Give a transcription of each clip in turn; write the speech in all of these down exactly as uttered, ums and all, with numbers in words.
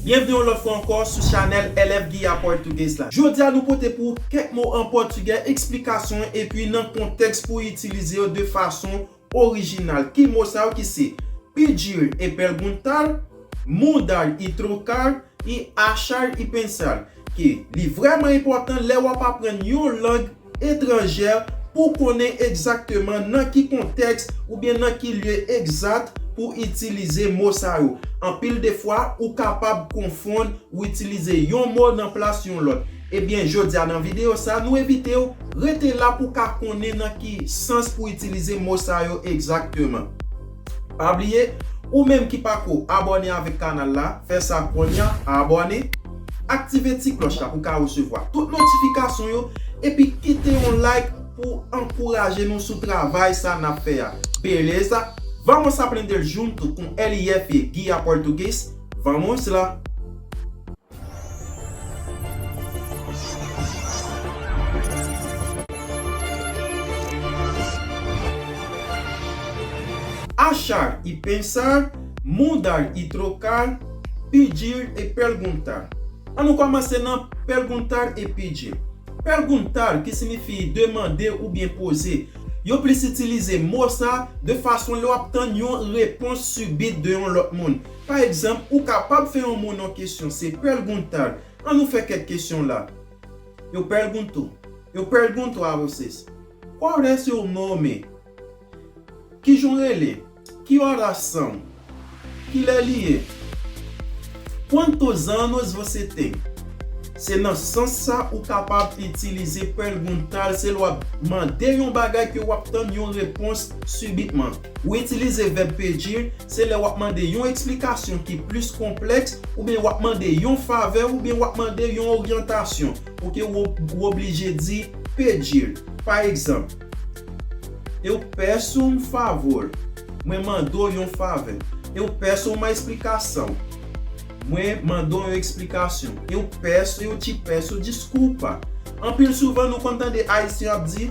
Byenvni yon lòt fwa ankò sou chanèl L F Guia Português la. Jodi a nou pote pou ou kèk mo an pòtigè, eksplikasyon epi nan kontèks pou itilize yo de fason orijinal. Ki mo sa yo ki se pedir e perguntar, mudar e trocar, e achar e pensar, ke li vrèman enpòtan lè w ap aprann yon lang etranjè pou konnen egzakteman nan ki kontèks oubyen nan ki lye egzat pou itilize mo sa yo. Anpil de fwa, ou kapab konfonn ou itilize yon mo nan plas yon lòt. Ebyen, jodi a nan videyo sa, nou envite w rete la pou w ka konnen nan ki sans pou itilize mo sa yo egzakteman. Pa bliye, ou menm ki pako abòne avèk kanal la, fè sa kounye a, abòne, aktive ti klòch la pou w ka resevwa tout notifikasyon yo, epi kite yon like pou ankouraje nou sou travay sa n ap fè a. Beleza? Vamos aprender junto com L F Guia Português? Vamos lá! Achar e pensar, mudar e trocar, pedir e perguntar. An nou kòmanse nan perguntar e pedir. Perguntar, ki siyifi demande oubyen poze. Yo plis itilize mo sa de fason lè w ap tann yon repons sibit de yon lòt moun. Pa egzanp, ou kapab fè yon moun yon kesyon, se perguntar. An nou fè kèk kesyon la. Eu pergunto, eu pergunto a vocês, qual é seu nome? Kijan w rele? Que horas são? Kilè li ye? Quantos anos você tem? Se nan sans sa ou kapab itilize perguntar, se lè w ap mande yon bagay ke w ap tann yon repons sibitman. Ou itilize vèb pedir, se lè w ap mande yon eksplikasyon ki plis konplèks, oubyen w ap mande yon favè, oubyen w ap mande yon oryantasyon. Oke, ou, ou oblije di pedir. Pa egzanp, eu peço um favor. Mwen mande w yon favè. Eu peço uma explicação. Mwen mande w yon eksplikasyon. Eu peço, eu te peço desculpa. Anpil souvan, nou konn tande Ayisyen ap di,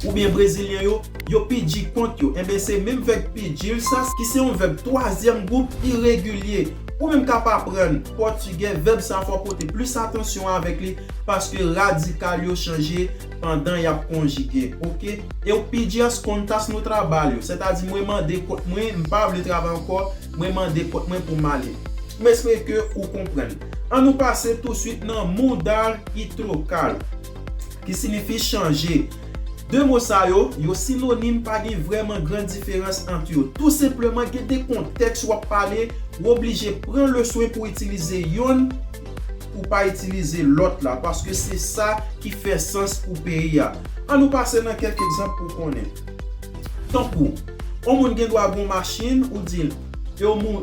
oubyen Brezilyen yo, yo pidi kont yo. Enben, se menm vèb pedir sa, ki se yon vèb twazyèm gwoup iregilye. Ou menm k ap aprann pòtigè, vèb sa fò w pote plis atansyon avèk li, paske radikal yo chanje pandan y ap konjige, oke? Eu pedi as contas no trabalho, sètadi mwen mande kont mwen, m pa vle travay ankò, mwen mande kont mwen pou m ale. M espere ke ou konprann. An nou pase touswit nan mudar e trocar, ki siyifi chanje. De mo sa yo, yo sinonim, pa gen vrèman gran diferans ant yo. Tou senpleman, gen de kontèks w ap pale, ou oblije pran le swen pou itilize yonn, pou pa itilize lòt la, paske se sa ki fè sans pou peyi a. An nou pase nan kèk egzanp pou konnen. Tankou, yon moun gen dwa gen yon machin, ou di l, eu mu-,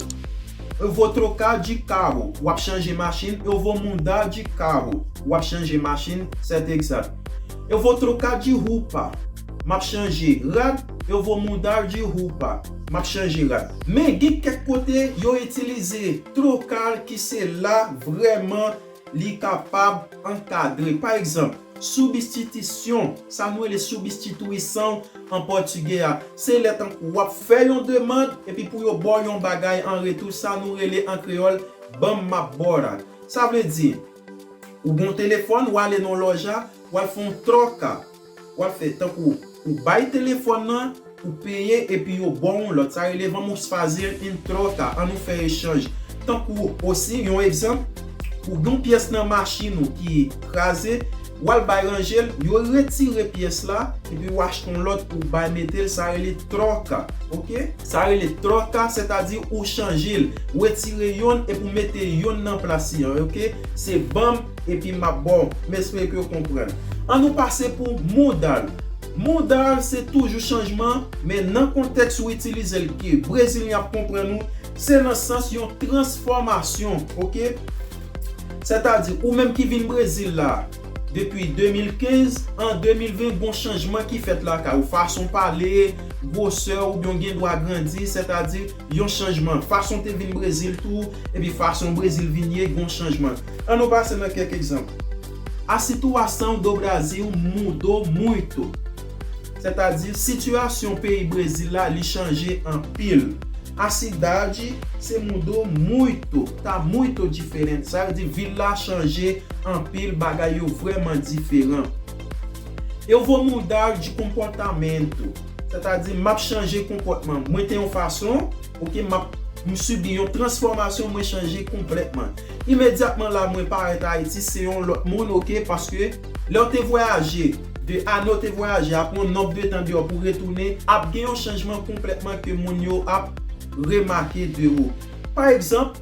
eu vou trocar de carro, w ap chanje machin, eu vou mudar de carro, w ap chanje machin, c'est exact. Eu vou trocar de roupa, m ap chanje rad, eu vou mudar de roupa, m ap chanje rad. Men gen kèk kote yo itilize trocar ki se la vrèman li kapab ankadre. Pa egzanp, substituição, sa nou rele substituição an pòtigè a, se lè tankou w ap fè yon demann epi pou yo ba w yon bagay an retou, sa nou rele an kreyòl, ban m m ap ba w la. Sa vle di, ou gen yon telefòn, w ale nan yon lòja, w al fè yon troca. W al fè tankou ou bay telefòn nan, ou peye epi yo ba w yon lòt. Sa rele vamos fazer em troca, an nou fè echanj. Tankou osi, yon egzanp, ou gen yon pyès nan machin ou ki kraze, w al bay ranje l, yo retire pyès la, epi w achte yon lòt, ou bay mete l, sa rele troca, oke? Sa rele troca, sètadi ou chanje l, retire yonn epi w mete yonn nan plas li an, oke? Se ban m epi m ap ba w. M espere ke w konprann. An nou pase pou mudar. Mudar se toujou chanjman, men nan kontèks ou itilize l ke Brezilyen ap konprann ou, se nan sans yon transfòmasyon, oke? Sètadi, ou menm ki vin Brezil la, depi de mil kenz, an de mil ven, gon chanjman ki fèt lakay ou, fason pale, gwosè, oubyen w gen dwa grandi, sètadi, yon chanjman. Fason w te vin Brezil tou, epi fason Brezil vin ye, gon chanjman. An nou pase nan kèk egzanp. A situação do Brasil mudou muito. Sètadi, sitiyasyon peyi Brezil la, li chanje anpil. A cidade se mudou muito, tá muito diferente. Sa vle di vil la chanje anpil, bagay yo vrèman diferan. Eu vou mudar de comportamento. Sètadi, m ap chanje konpòtman. Mwen te yon fason, ok, m ap, m sibi yon transfòmasyon, mwen chanje konplètman. Imedyatman la, mwen parèt Ayiti, se yon lòt moun, ok, paske lè w te vwayaje, de ane w te vwayaje, apre yon nonb de tan deyò pou retounen, ap gen yon chanjman konplètman ke moun yo ap remake de ou. Pa egzanp,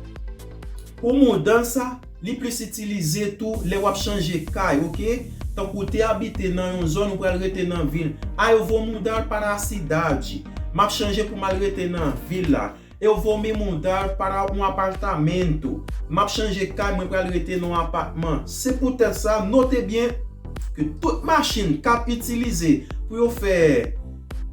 o mudança, li plis itilize tou lè w ap chanje kay, ok? Tankou w te abite nan yon zòn, ou pral rete nan vil. Ah, eu vou mudar para a cidade. M ap chanje pou m al rete nan vil la. Eu vou me mudar para um apartamento. M ap chanje kay, mwen pral rete nan yon apatman. Se poutèt sa, note byen ke tout machin k ap itilize pou yo fè,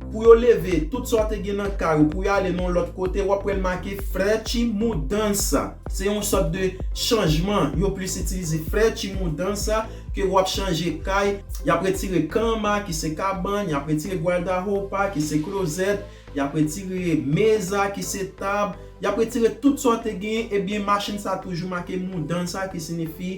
pou yo leve tout sa w te gen nan kay ou, pou yo ale nan yon lòt kote, w ap wè l make frete mudança. Se yon sòt de chanjman. Yo plis itilize frete mudança ke w ap chanje kay. Y ap retire cama, ki se kabann, y ap retire guarda-roupa, ki se klozèt, y ap retire mesa, ki se tab, y ap retire tout sa w te genyen, ebyen, machin sa toujou make mudança, ki siyifi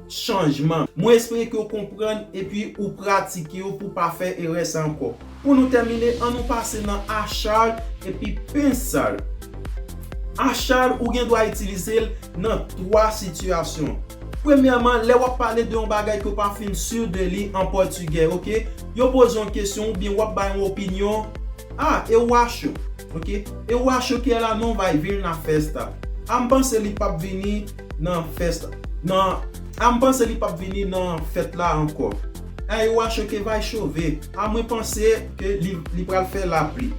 chanjman. Mwen espere ke w konprann epi ou pratike yo pou w pa fè erè sa ankò. Pou nou tèmine, ann nou pase nan achar epi pensar. Achar, ou gen dwa itilize l nan twa sitiyasyon. Premyèman, lè w ap pale de yon bagay ke w pa fin si de li an pòtigè, ok? Yo poze yon kesyon oubyen w ap bay yon opinyon. Ah, eu acho, ok? Eu acho que ela não vai vir na festa. Ah, m panse li p ap vini nan fèsta. Nan, ah, m panse li p ap vini nan fèt la ankò. Ah, eu acho que vai chover. Ah, mwen panse ke li, li pral fè lapli.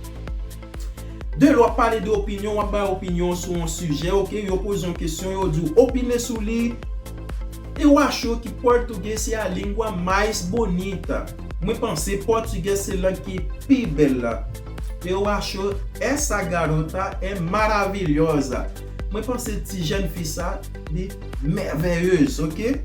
De lè w ap pale de opinyon, w ap bay opinyon sou yon sijè, ok? Yo poze yon kesyon, yo di w opine sou li. Eu acho que português é a língua mais bonita. Mwen panse pòtigè se lang ki pi bèl la. Eu acho essa garota é maravilhosa. Mwen panse ti jèn fi sa, li mèvèyez, ok?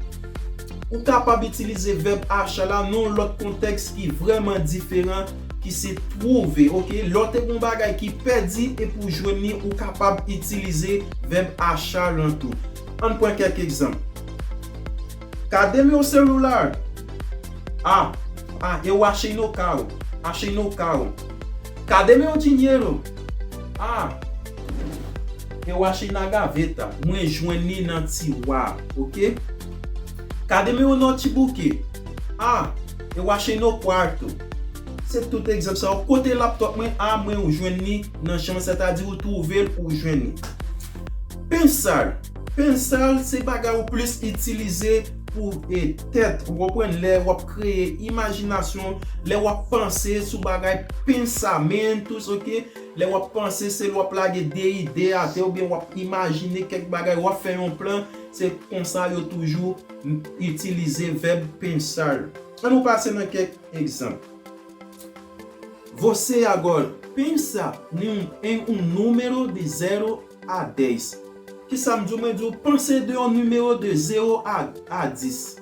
Ou kapab itilize vèb achar la nan yon lòt kontèks ki vrèman diferan, ki se twouve, ok? Lè w te gen yon bagay ki pèdi epi w jwenn li, ou kapab itilize vèb achar lan tou. Ann pran kèk egzanp. Cadê meu celular? Ah, ah, eu achei no carro. Achei no carro. Cadê meu dinheiro? Ah, eu achei na gaveta. Mwen jwenn li nan tiwa, ok? Cadê meu notebook? Ah, eu achei no quarto. Se tout egzanp sa yo. Kote laptop mwen? Ah, mwen jwenn li nan chanm, sètadi ou twouve l, ou jwenn li. Pensar. Pensar se bagay ou plis itilize pou, e, tèt. Ou konprann? Lè w ap kreye imajinasyon, lè w ap panse sou bagay, pensamentos, ok? Lè w ap panse, se lè w ap lage de ide atè oubyen w ap imajine kèk bagay, w ap fè yon plan, se konsa yo toujou itilize vèb pensar. Ann nou pase nan kèk egzanp. Você agora pensa em um, em um número de zero a dez. Kisa m di w? Mwen di w, panse de yon nimewo de zewo a, a dis.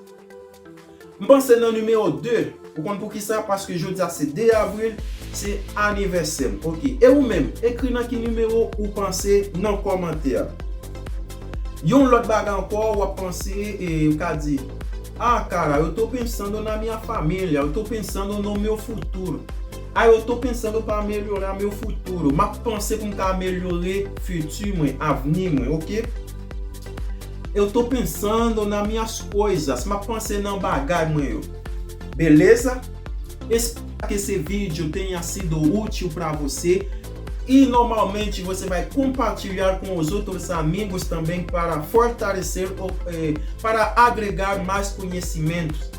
M panse nan nimewo de. Ou konn poukisa? Paske jodi a se de avril, se anivèsè m. Ok. E ou menm, ekri nan ki nimewo ou panse nan kòmantè a. Yon lòt bagay ankò, w ap panse, e, ou ka di, ah, cara, eu tô pensando na minha família, eu tô pensando no meu futuro. Ah, eu tô pensando pra melhorar meu futuro. M ap panse pou m ka amelyore fiti mwen, avni mwen, ok? Eu tô pensando nas minhas coisas. M ap panse nan bagay mwen yo. Beleza? Espero que esse vídeo tenha sido útil pra você. E normalmente você vai compartilhar com os outros amigos também para fortalecer, ou, eh, para agregar mais conhecimentos.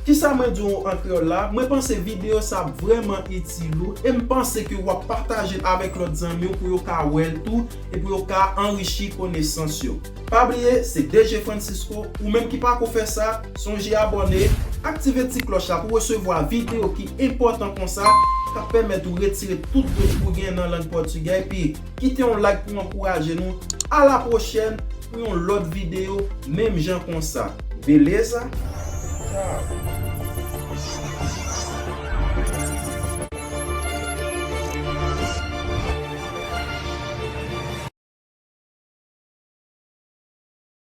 Kisa mwen di w an kreyòl la? Mwen panse videyo sa ap vrèman itil ou, e m panse ke w ap pataje l avèk lòt zanmi w pou yo ka wè l tou, e pou yo ka anrichi konesans yo. Pa bliye, se D J Francisco, ou menm ki pako fè sa, sonje abòne, aktive ti klòch la pou resevwa videyo ki enpòtan konsa, k ap pèmèt ou retire tout dout ou gen nan lang pòtigè, epi kite yon like pou ankouraje nou. A la pwochèn pou yon lòt videyo, menm jan konsa. Beleza? Tchao!